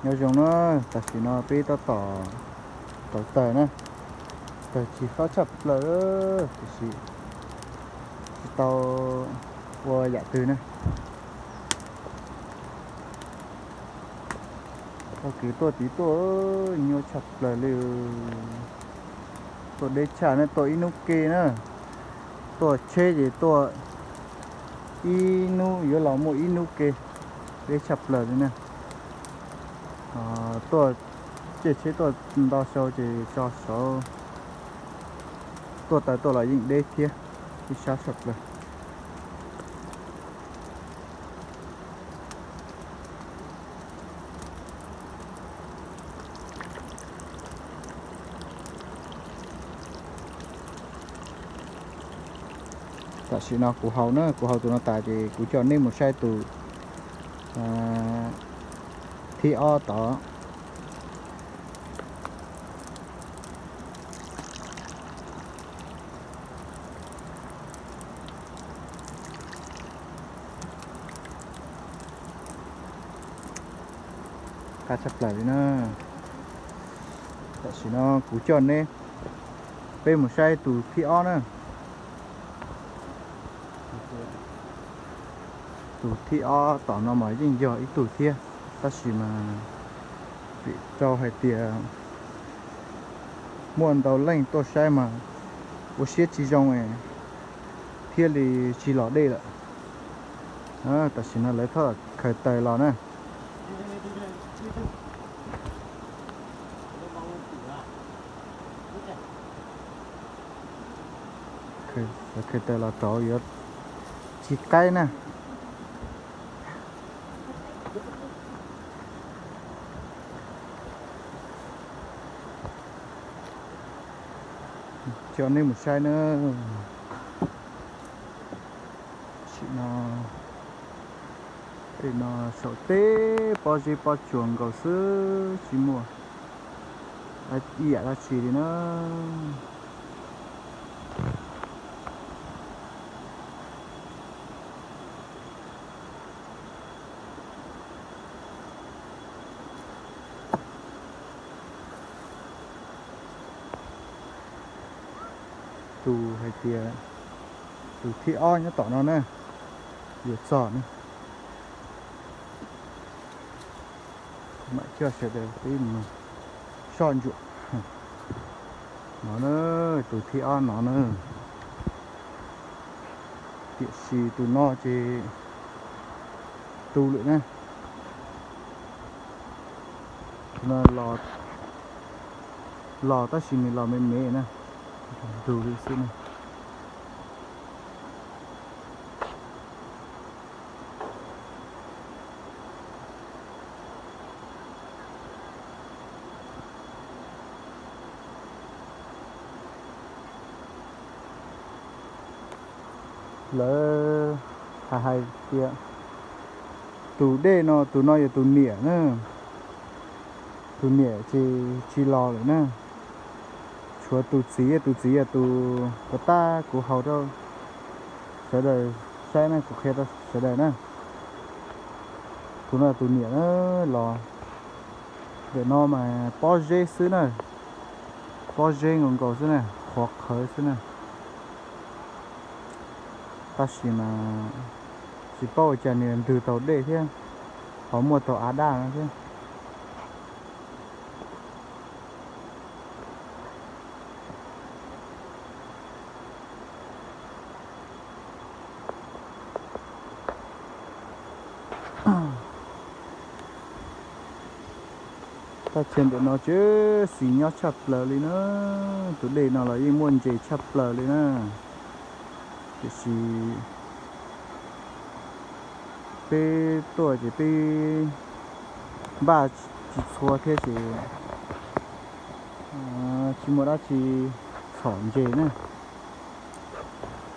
Nyob zoo na, tam sim no peb tab tom rauv taws na, taws tsis khob tshaj plaws, tiam sis tsis tau ua yam twg na. Tau kev tuaj tid tuaj, nyuaj tshaj plaws li. Tuaj deb tshaj na, tuaj ib hnub ke na. Tuaj tsheb ces tuaj ib hnub yuav los muaj ib hnub ke, deb tshaj plaws li na. Tuaj caij tsheb tuaj nto sau ces tso saud, tuaj taws tuaj los yeej deb thiab, ib sab tshaj plaws. Tam sim no kuv haus na, kuv haus tus no tas ces kuv coj nej mus saib tus thib ob tod. Qab tshaj plaws li na. Tam sim no kuv coj neb, peb mus saib tus thib ob na. Tus thib ob tom no mas yeej yog ib tug thiab, tab sis mas vim rau hais tias muaj ntau leej tuaj saib mas ua siab tsis zoo thiaj li tsis los dej lawm. Tam sim no lawv thoj khaws taws los na. Khaws taws los rauv yuav tsis qaib na. Coj nej mus saib na. Tam sim no tej no saum teb pob zeb pob tsuas nkaus xwb, tsis muaj ib yam dab tsi li na. Tus hais tias tus thib ob nyob tom no na, yuav txog na. Mam coj sawv daws peb mus soj ntsuam no na, tus thib ob no na. Tiam sis tus no ces tu lawm na. Tus no los tab sis nws los me me na, ntug li xwb na. Lawv hais hais tias tus dej no, tus no yog tus niam na, tus niam ces tsis los lawm na. Tshuav tus txiv, tus txiv yog tus puas tab kuv haus rau sawv daws saib na, kuv qhia rau sawv daws na. Tus no tus niam na los. Ntawm no mas pob zeb xwb na, pob zeb nkaus nkaus xwb na, qhuav qhawv xwb na. Tab sis mas tsis paub ua cas nws ntws tau dej thiab, ho muaj tau av daj no thiab. Thaj chaw ntawm no ces xis nyob tshaj plaws li na. Tus dej no los yeej muaj ntses tshaj plaws li na. Tiam sis peb tuaj ces peb npaj tsis txhua thiab ces tsis muaj dab tsi txhom ntses na.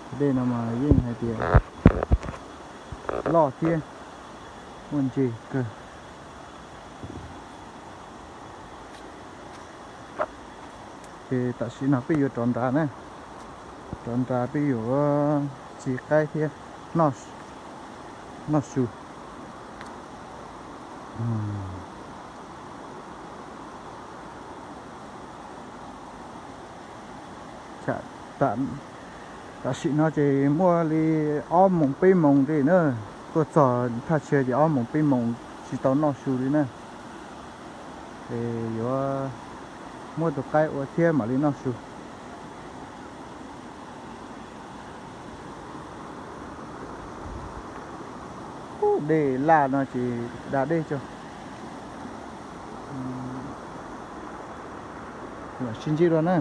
Tus dej no mas yeej hais tias loj thiab muaj ntses kawg. Ces tam sim no peb yuav rov nrad na, rov nrad peb yuav txiv qaib thiab noj su. Tam, tam sim no ces muaj li ob moos peb moos li na, tuaj txog thaj chaw ces ob moos peb moos tsis tau noj su li na. Es yuav muab tus qaib ua thiab mam li noj su. Ub, dej laj no ces da dej tso. Sib ntsib dua na.